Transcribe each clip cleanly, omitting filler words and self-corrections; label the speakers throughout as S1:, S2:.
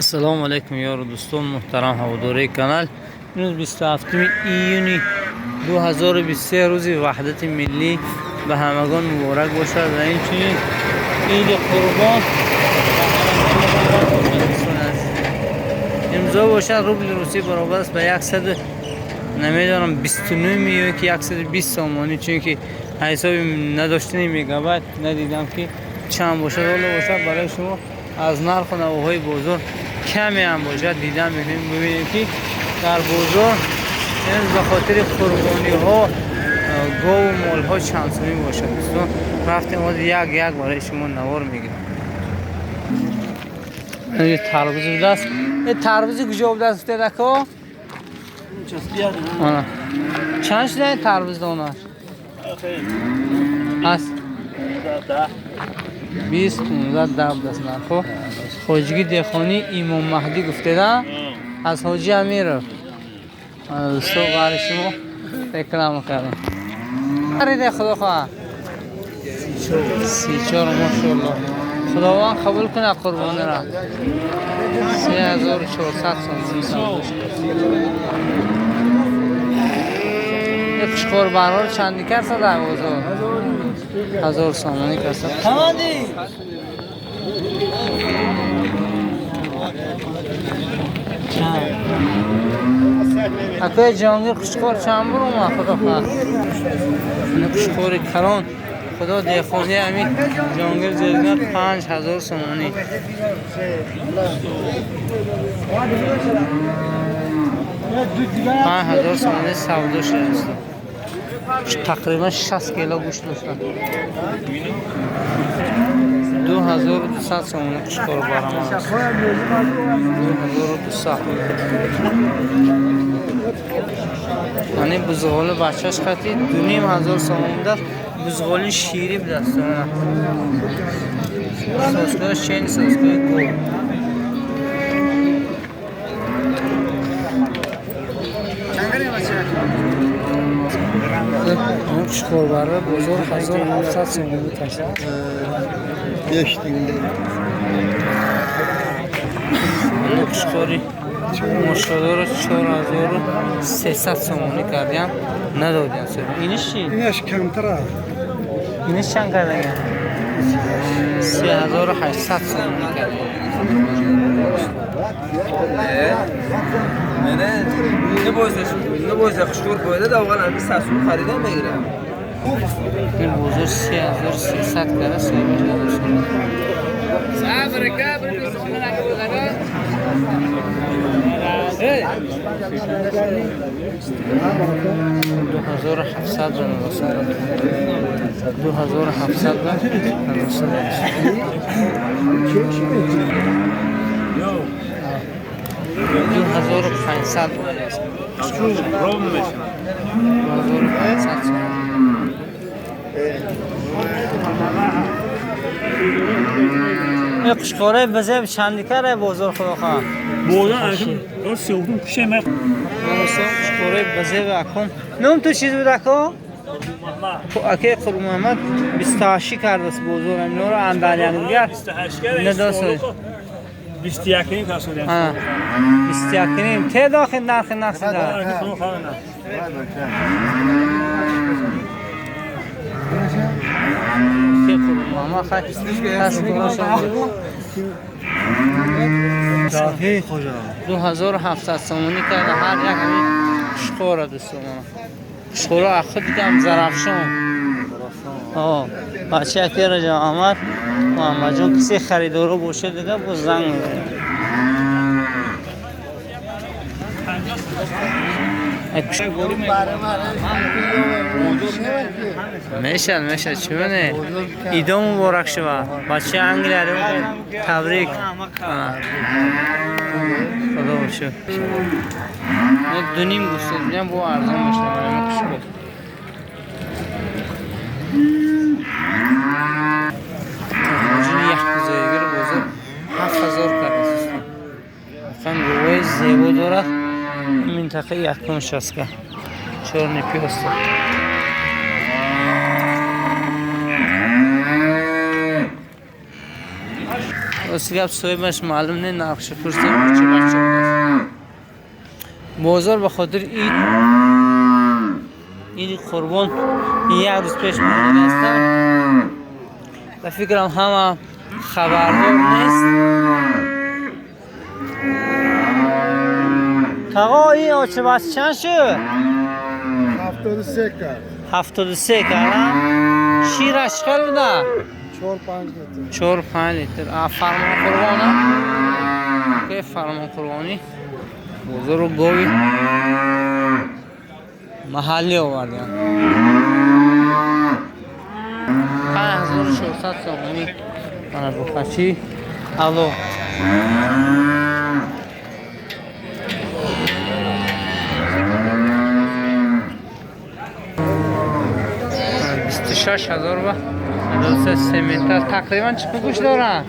S1: Ассалому алайкум, ёру дӯстон, муҳтарам ҳаводораи канал. Имрӯз 27 июни 2023, рӯзи Ваҳдати Миллӣ ба ҳамагон муборак бошад ва инчунин Иди Қурбон ба ҳамагон муборак бошад, дӯстони азиз. Имрӯзо бошад, рубли русӣ баробар аст ба 100, намедонам, 29 ё ки 120 сомонӣ, чунки ҳисоби надоштани мегабайт надидам, ки чанд бошад. Ҳоло бошад, барои шумо аз нарху навоҳои бозор каме ҳам бошад дидан мекунем, бибинем, ки дар бозор имрӯз ба хотири қурбониҳо гову молҳо чанд сомӣ бошад. Дӯстон, рафтем, ҳозир як як барои шумо навор мегирем. Тарбуз будааст. Тарбузи куҷо будааст, гуфтед, ако? Чанд шуда ин тарбуз донаш? Аст 20, 15, 10 будааст нархо. Хоҷигӣ деҳқонӣ Имом Маҳдӣ гуфтеда, аз Ҳоҷи Амиров. Дӯсто, бари шумо реклама кардем. Хариде, худо хоҳад, 34. Мошоалло, Худованд қабул кунад қурбониро. 3400 сомонӣ савдо шуд. Қушқор барҳор чанди карса дар бозор? 1000 сомонӣ карса. Акои Ҷонгир, қушқор чанд бур омад, худо хоҳад? Қушқори калон, худо деҳқони ҳамин Ҷонгир зергар, 5000 сомонӣ. 5000 сомонӣ савдо шудааст. Тақрибан 60 кило гӯшт доштанд. 2200 сомонӣ қушқор баромад аст. 2200. Яъне бузғоли бачаш қати 2500 сомон будааст. Бузғоли ширӣ будааст. Соскои чени, соскои гов. Қушқорбарра бозор 1700 сомонӣ кашид. Қушқори мошодоро 4300 сомонӣ кардиам, надодиам. Иниш чи?
S2: Инаш камтар аст.
S1: Иниш чанд кардагиам? 3800 сомонӣ кардиам.
S3: Не бойся, хушкор бояда, да оған ами сасу харида мегирам.
S1: Ин бозор 3300 кара, соҳибаш надошт. 2700 ра нарасад, 2700 ра нарасад. 2500 будааст. 2500 сомон. Қушқораи бизеб чанди кара бозор, худо хоҳад? Қушқораи бизеб аком ном ту чиз буд, ако? Аке Қурбонмуҳаммад 28 кардааст бозор аминора андарянигар надост.
S4: 21 ним касодем.
S1: 21 ним. Те дохи нархи нақси дорад. Қурбонмуҳаммад хай пас. 2700 сомонӣ карда ҳар як ҳамин қушқора, дӯстон. Қушқора ахи дидам, Зарафшон. Бача яке раҷа Аҳмад Муҳаммадҷон, кисе харидоро бошад, дига боз занг мезанад. Мешад, мешад, чӣ не? Идо муборак шава. Бачаи Англия табрик. Худо шукр. 2.5 гуфта будем, бо арзон мешавад барои мо қушқор. Як бузоигир бозор 7000 кардааст. Воқеан говои зебо дорад. Минтақаи якум шаска. Чёрный пёс. Рости гап, соҳибаш маълум не, нархша пурсем, чӣ бача будааст. Бозор ба хотири ид, иди қурбон, як рӯз пеш монда ҳастам. Ба фикрам, ҳама хабардор нест. Тағо, ин очибаст чанд шуд?
S2: 73 кард.
S1: 73 кард. Шираш чӣ қадр буда?
S2: 4-5 литр.
S1: 4-5 литр. А фармон қурбона ке, фармон қурбонӣ бозору гови маҳаллӣ овардем. 5400 сомонӣ. Мана бухачи. Алло. 26 000 ба доста сементал. Тақрибан чӣ гӯшт доранд?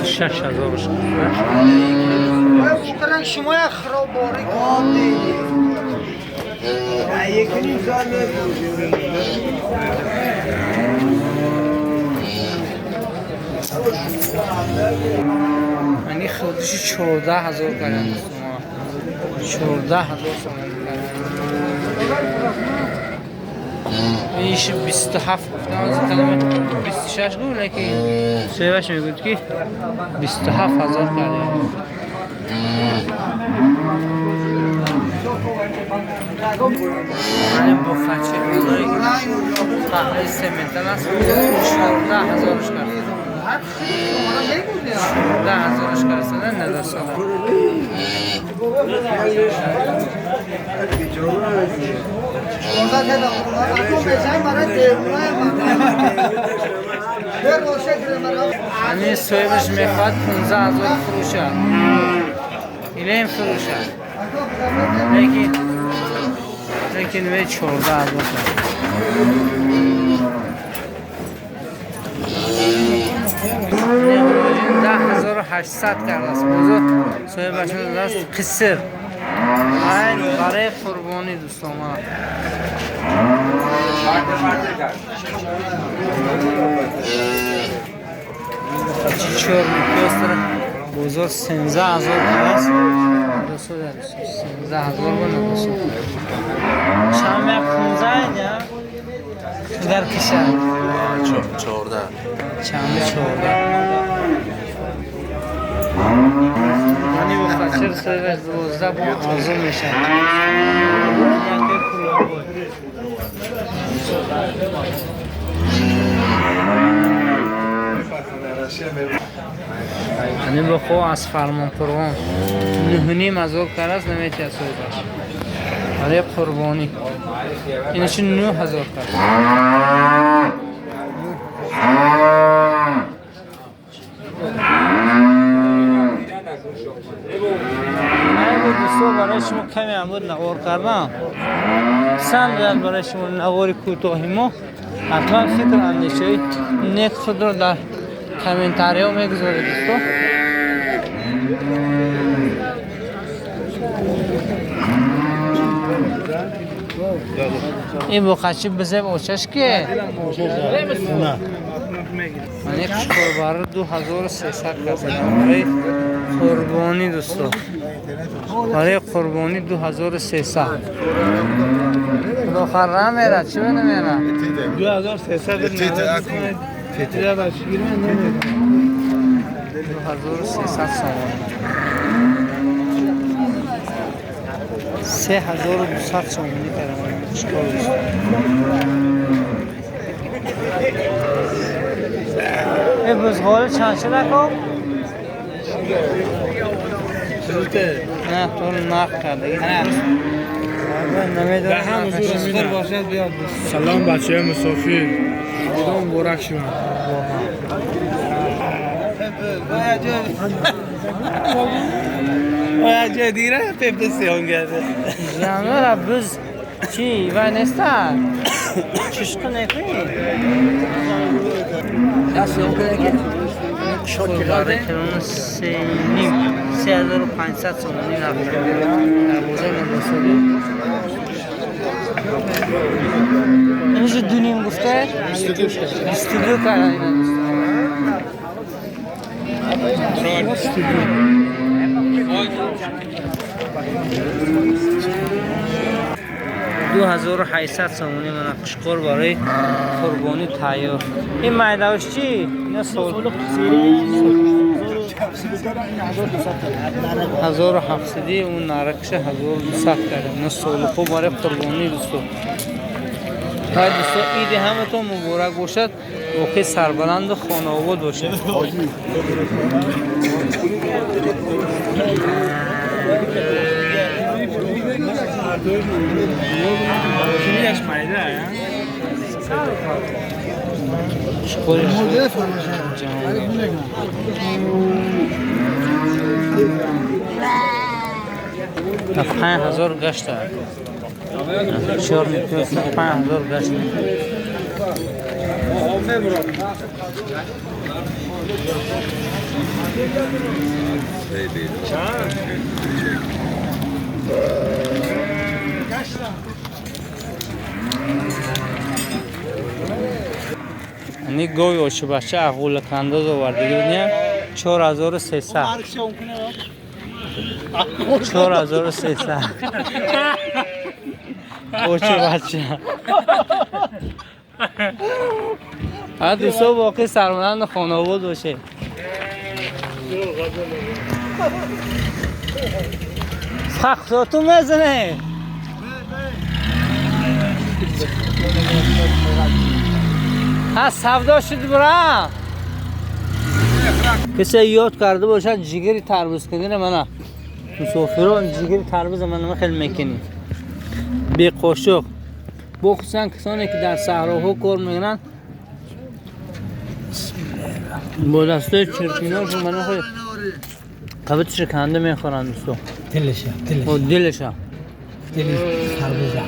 S1: 26 000.
S5: Шумо як хироборӣ.
S3: 1.5 سال میفروشیم.
S1: Ани худиши 14 000 кардам, 14 000 сомон кардам. Иши 27 гуфтам, аз калима 26 гуфт, лекин соҳибаш мегӯяд, ки 27 000 кардем. Ани бухачи паҳлаи сементал аст, 14 000-ш кард. 14 000-ш кард, надосада. Ани соҳибаш мехоҳад 15 000 фурӯшад, илем фурӯшад, лекин ве 14 000 кард. 10 800 кардааст бозор, соҳибаш додааст. Қисир айн барои қурбонӣ, дӯстон. Мана чёрный пёстр бозор 17 000 будааст, 17 000 буда, дӯстон. Чанд як 15 я дар киша?
S3: 14.
S1: Чанди 14. Ани бухачир соҳибаш 12 бо арзон мешавад. Яке пулобой. Ани бухо аз Фармонқурбон 9 500 кардааст, наметиҳад соҳибаш. Барои қурбонӣ инаши 9000 кард. Дӯстон, барои шумо каме ҳам буд навор кардам. Писанд бояд барои шумо навори кӯтоҳи мо. Ҳатман фикр андешаи нек худро дар комментариҳо мегузоред, дӯстон. Ин буқачи бизеб очаш ке? Мани қушқорбарро 2300 кардам барои қурбонӣ, дӯстон. Барои қурбонӣ 2300. Худохар намерад, чӣ намерад?
S4: 2300.
S1: 2300 сомон. 3200 сомонӣ кардам қушқор, дӯстон. Э, бузғоли чанд шуд, ако? Не, ту нақд кардаги. Намедонам.
S4: Салом, бачаҳои мусофир, худо муборак шаванд.
S1: Ҷанвара биз чӣ вай неста? Чишқи некунӣ? Барои килони 3,5 3500 сомонӣ нарх дар бозори Набособӣ. Инҷо 2,5 гуфта? 22 карда ина дӯстон. 2800 сомонӣ мана қушқор барои қурбонӣ тайёр. Ин майдавш чӣ? Ина сол 1700, он наракша 1200 карда. Ина солухо барои қурбонӣ дӯстон. Хай дӯстон, иди ҳаматон муборак бошад, воқеъ сарбаланду хонаобод бошед. Та 5000 гашта. 4 5000 гашта. Ани гови ошибача ағулакандоз овардагӣ будем 4300. 4300. Ошибача. А дӯсто воқеъ сармаланд хонаобод бошед. Фахтотун мезанед. Ҳа савдо шуд бира. Касе ёд карда бошад ҷигари тарбуз кунира мана. Мусофирон ҷигари тарбуза мана хел мекунӣ. Бе қошуқ. Бо хусусан касоне ки дар саҳроҳо кор мекунанд бо дастои чиркиношон мана хел қабитша канда мехӯранд дӯсто.
S4: Дилша, дилша.
S1: О дилша.
S4: Дили тарбуза.